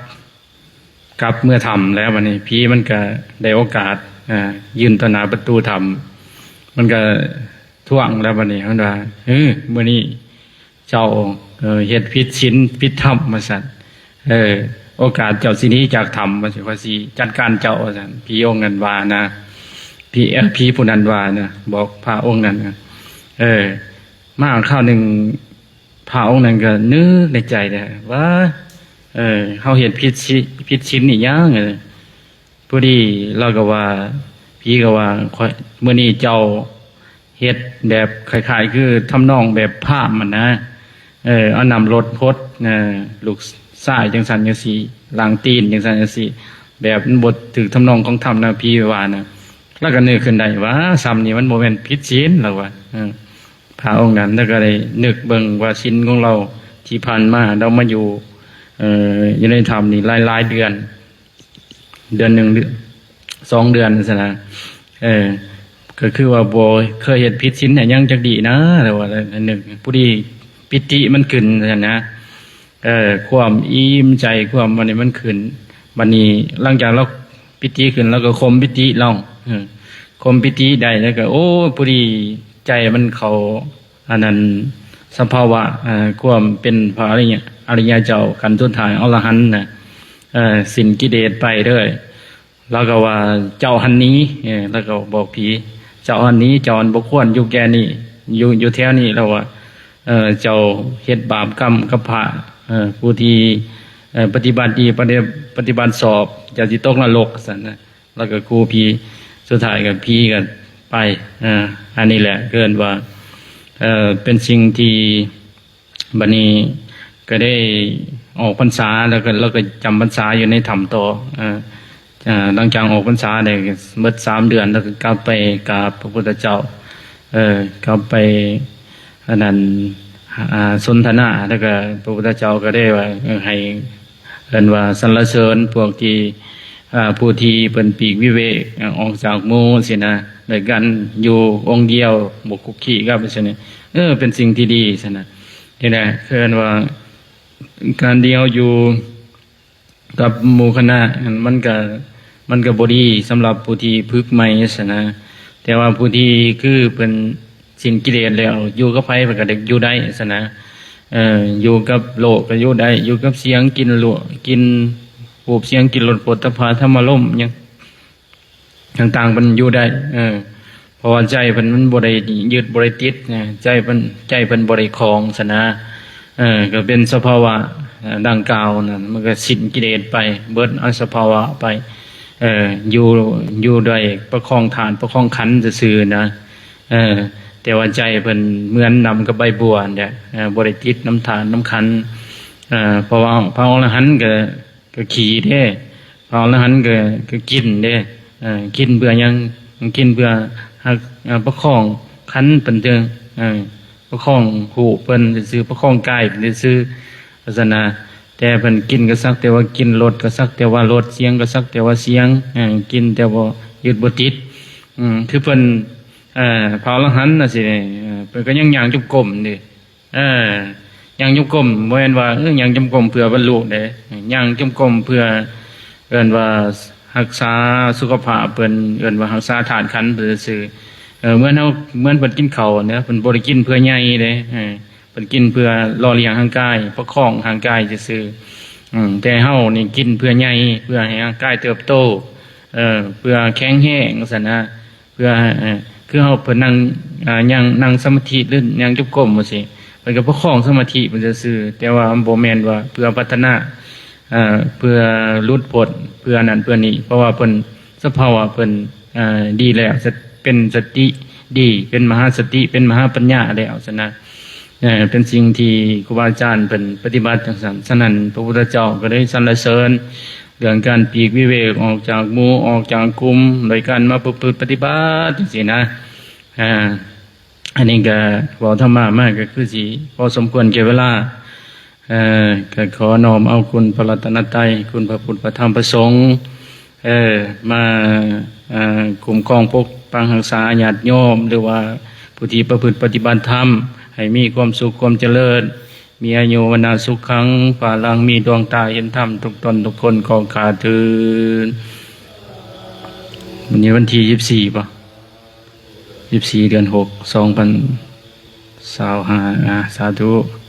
ກັບເມືອຖ້ຳແລ້ວ ບັດນີ້ຜີມັນກໍໄດ້ໂອກາດ ເອີ ຢືນຕໍ່ໜ້າປະຕູຖ້ຳ ມັນກໍທ້ວງແລ້ວ ບັດນີ້ມັນວ່າ ເອີ ມື້ນີ້ເຈົ້າ ເອີ ເຮັດຜິດສິນຜິດທຳ ວ່າຊັ້ນ ເອີ ໂອກາດເຈົ້າຊິໜີຈາກຖ້ຳ ວ່າຊິ ຂ້ອຍຊິຈັດການເຈົ້າ ວ່າຊັ້ນ ຜີອົງນັ້ນວ່ານະ ຜີ ເອີ ຜີຜູ້ນັ້ນວ່ານະ ບອກພະອົງນັ້ນ ເອີ ມາຄາວໜຶ່ງ ພະອົງນັ້ນກໍນຶກໃນໃຈເດ້ວ່າ ເອີ ເຮົາເຮັດຜິດສິ ຜິດສິນອີ່ຫຍັງ ເອີ ພໍດີລາວກໍວ່າ ຜີກໍວ່າ ຂ້ອຍ ມື້ນີ້ເຈົ້າເຮັດແບບຄ້າຍໆຄືທຳນອງແບບພາມຫັ້ນນະ ເອີ ເອົານ້ຳລົດຫົດ ເອີ ລູກຊາຍຈັ່ງຊັ້ນຈັ່ງຊີ້ ລ້າງຕີນຈັ່ງຊັ້ນຈັ່ງຊີ້ ແບບມັນບໍ່ຖືກທຳນອງຂອງທຳນະ ຜີວ່ານະ ລາວກໍນຶກຂຶ້ນໄດ້ວ່າ ສ່ຳນີ້ມັນບໍ່ແມ່ນຜິດສິນ ລາວວ່າ ເອີ ພະອົງນັ້ນ ແລ້ວກໍໄດ້ນຶກເບິ່ງວ່າສິນຂອງລາວທີ່ຜ່ານມາ ລາວມາຢູ່ ເອີ ຢູ່ໃນຖ້ຳນີ້ຫຼາຍໆເດືອນ ເດືອນໜຶ່ງ ສອງເດືອນຊັ້ນນະ ເອີ ກໍຄືວ່າບໍ່ເຄີຍເຮັດຜິດສິນຫຍັງຈັກດີ້ນະ ແຕ່ວ່ານຶກ ພໍດີປີຕິມັນຂຶ້ນຊັ້ນນະ ເອີ ຄວາມອີ່ມໃຈ ຄວາມອັນນີ້ມັນຂຶ້ນ ບັດນີ້ຫຼັງຈາກລາວປີຕິຂຶ້ນ ລາວກໍຂົ່ມປີຕິລອງ ເອີ ຂົ່ມປີຕິໄດ້ ແລ້ວກໍ ໂອ້ ພໍດີໃຈມັນເຂົ້າ ອັນນັ້ນ ສະພາວະ ເອີ ຄວາມເປັນພະອະລິຍະ ອະລິຍະເຈົ້າຂັ້ນສຸດທ້າຍ ອະລະຫັນນະ ເອີ ສິ້ນກິເລດໄປເລີຍ ລາວກໍວ່າ ເຈົ້າຫັ້ນໜີ ເອີ ລາວກໍບອກຜີ ເຈົ້າຫັ້ນໜີ ເຈົ້າຫັ້ນບໍ່ຄວນຢູ່ແກ່ນີ້ ຢູ່ ຢູ່ແຖວນີ້ ລາວວ່າ ເອີ ເຈົ້າເຮັດບາບກຳກັບພະ ເອີ ຜູ້ທີ່ ເອີ ປະຕິບັດດີ ປະຕິ ປະຕິບັດຊອບ ເຈົ້າຊິຕົກນະລົກ ວ່າຊັ້ນນະ. ແລ້ວກໍຂູ່ຜີ ສຸດທ້າຍກໍຜີກໍໄປ ເອີ ອັນນີ້ແຫຼະເອີ້ນວ່າ ເອີ ເປັນສິ່ງທີ່ ບັດນີ້ກໍໄດ້ອອກພັນສາ ແລ້ວກໍ ແລ້ວກໍຈຳພັນສາຢູ່ໃນຖ້ຳຕໍ່ ເອີ ເອີ ຫຼັງຈາກອອກພັນສາໄດ້ໝົດສາມເດືອນ ແລ້ວກໍກັບໄປກາບພະພຸດທະເຈົ້າ ເອີ ກັບໄປ ອັນນັ້ນ ອ່າ ສົນທະນາ ແລ້ວກໍພະພຸດທະເຈົ້າກໍໄດ້ວ່າ ເອີ ໃຫ້ ເອີ້ນວ່າສັນລະເສີນພວກທີ່ ອ່າ ຜູ້ທີ່ເພິ່ນປີກວິເວກ ອາ ອອກຈາກໝູ່ຊີ້ນະ ດ້ວຍກັນຢູ່ອົງດຽວ ບໍ່ຄຸກຄີກັບ ຊີ້ນະ ເອີ ເປັນສິ່ງທີ່ດີ ຊີ້ນະ ນີ້ແຫຼະ ເອີ້ນວ່າການດຽວຢູ່ກັບໝູ່ຄະນະ ມັນກະ ມັນກະບໍ່ດີສຳລັບຜູ້ທີ່ຝຶກໃໝ່ ຊີ້ນະ ແຕ່ວ່າຜູ້ທີ່ຄືເພິ່ນ ສິ້ນກິເລດແລ້ວ ຢູ່ກັບໃຜເພິ່ນກໍໄດ້ຢູ່ໄດ້ຊັ້ນນະ. ເອີ ຢູ່ກັບໂລກກໍຢູ່ໄດ້ ຢູ່ກັບສຽງ ກິ່ນ ລົດ ກິ່ນ ຮູບ ສຽງ ກິ່ນ ລົດ ໂຜດຖະພະ ທຳມາລົມ ຫຍັງຕ່າງໆ ມັນຢູ່ໄດ້ ເອີ ເພາະວ່າໃຈເພິ່ນມັນບໍ່ໄດ້ຍຶດ ບໍ່ໄດ້ຕິດນະ ໃຈເພິ່ນ ໃຈເພິ່ນບໍ່ໄດ້ຂອງຊັ້ນນະ ເອີ ກໍເປັນສະພາວະ ເອີ ດັ່ງກ່າວນັ້ນ ມັນກໍສິ້ນກິເລດໄປ ເບິດອະສະພາວະໄປ ເອີ ຢູ່ ຢູ່ດ້ວຍປະຄອງທາດ ປະຄອງຂັນຊື່ໆນະ ເອີ ແຕ່ວ່າໃຈເພິ່ນເໝືອນນຳກັບໃບບົວຫັ້ນແຫຼະ ເອີ ບໍ່ໄດ້ຕິດນຳທາດນຳຂັນ ເອີ ເພາະວ່າພະອໍລະຫັນກໍ ກໍຂີ່ເດ້ ພະອໍລະຫັນກໍ ກໍກິນເດ້ ເອີ ກິນເພື່ອຫຍັງ? ກິນເພື່ອຮັກ ເອີ ປະຄອງຂັນເພິ່ນເດີ ເອີ ປະຄອງຮູບເພິ່ນຊື່ໆ ປະຄອງກາຍເພິ່ນຊື່ໆ ວ່າຊັ້ນນະ ແຕ່ເພິ່ນກິນກໍສັກແຕ່ວ່າກິນ ລົດກໍສັກແຕ່ວ່າລົດ ສຽງກໍສັກແຕ່ວ່າສຽງ ເອີ ກິນແຕ່ບໍ່ຍຶດບໍ່ຕິດ ອືມ ຄືເພິ່ນ ເອີ ພະອໍລະຫັນນະຊິ ເອີ ເພິ່ນກໍຍັງຍ່າງຈົງກົມເດ້ ເອີ ຍ່າງຈົງກົມ ບໍ່ແມ່ນວ່າ ເອີ ຍ່າງຈົງກົມເພື່ອບັນລຸເດ້ ຍ່າງຈົງກົມເພື່ອ ເອີ້ນວ່າຮັກສາສຸຂະພາບເພິ່ນ ເອີ້ນວ່າຮັກສາທາດຂັນເພິ່ນຊື່ໆ ເອີ ເໝືອນເຮົາ ເໝືອນເພິ່ນກິນເຂົ້າເນາະ ເພິ່ນບໍ່ໄດ້ກິນເພື່ອໃຫຍ່ເດ້ ເອີ ເພິ່ນກິນເພື່ອຫຼໍ່ລ້ຽງຮ່າງກາຍ ປະຄອງຮ່າງກາຍຊື່ໆ ອືມ ແຕ່ເຮົານີ້ກິນເພື່ອໃຫຍ່ ເພື່ອໃຫ້ຮ່າງກາຍເຕີບໂຕ ເອີ ເພື່ອແຂງແຮງ ວ່າຊັ້ນນະ ເພື່ອ ເອີ ຄືເຮົາເພິ່ນນັ່ງ ເອີ ຍ່າງ ນັ່ງສະມາທິ ຫຼື ຍ່າງຈົງກົມຈັ່ງຊີ້ ເພິ່ນກໍປະຄອງສະມາທິເພິ່ນຊື່ໆ ແຕ່ວ່າມັນບໍ່ແມ່ນວ່າເພື່ອພັດທະນາ ເອີ ເພື່ອຫຼຸດພົ້ນ ເພື່ອນັ້ນເພື່ອນີ້ ເພາະວ່າເພິ່ນ ສະພາວະເພິ່ນ ເອີ ດີແລ້ວ ສະ ເປັນສະຕິດີ ເປັນມະຫາສະຕິ ເປັນມະຫາປັນຍາແລ້ວຊັ້ນນະ ເອີ ເປັນສິ່ງທີ່ຄູບາອາຈານເພິ່ນປະຕິບັດຈັ່ງຊັ້ນ. ສະນັ້ນ ພະພຸດທະເຈົ້າກໍໄດ້ສັນລະເສີນເລື່ອງການປີກວິເວກອອກຈາກໝູ່ ອອກຈາກກຸ່ມ ໂດຍການມາປະພຶດປະຕິບັດຈັ່ງຊີ້ນະ. ອາ ອັນນີ້ກໍເວົ້າທຳມະມາກໍຄືຊິພໍສົມຄວນແກ່ເວລາ. ເອີ ກໍຂໍນ້ອມເອົາຄຸນພະລັດຕະນະໄຕ ຄຸນພະພຸດ ພະທຳ ພະສົງ ເອີ ມາ ເອີ ຄຸ້ມຄອງປົກປັກຮັກສາຍາດໂຍມ ຫຼືວ່າຜູ້ທີ່ປະພຶດປະຕິບັດທຳ ໃຫ້ມີຄວາມສຸກຄວາມຈະເລີນ ມີອາຍຸ ວັນນະ ສຸຂັງ ພະລັງ ມີດວງຕາເຫັນທຳທຸກຕົນທຸກຄົນຂອງຂ້າເທີ້ນ. ມື້ນີ້ວັນທີຊາວສີ່ບໍ່? ຊາວສີ່ ເດືອນຫົກ ສອງພັນຊາວຫ້າ ອາ ສາທຸ.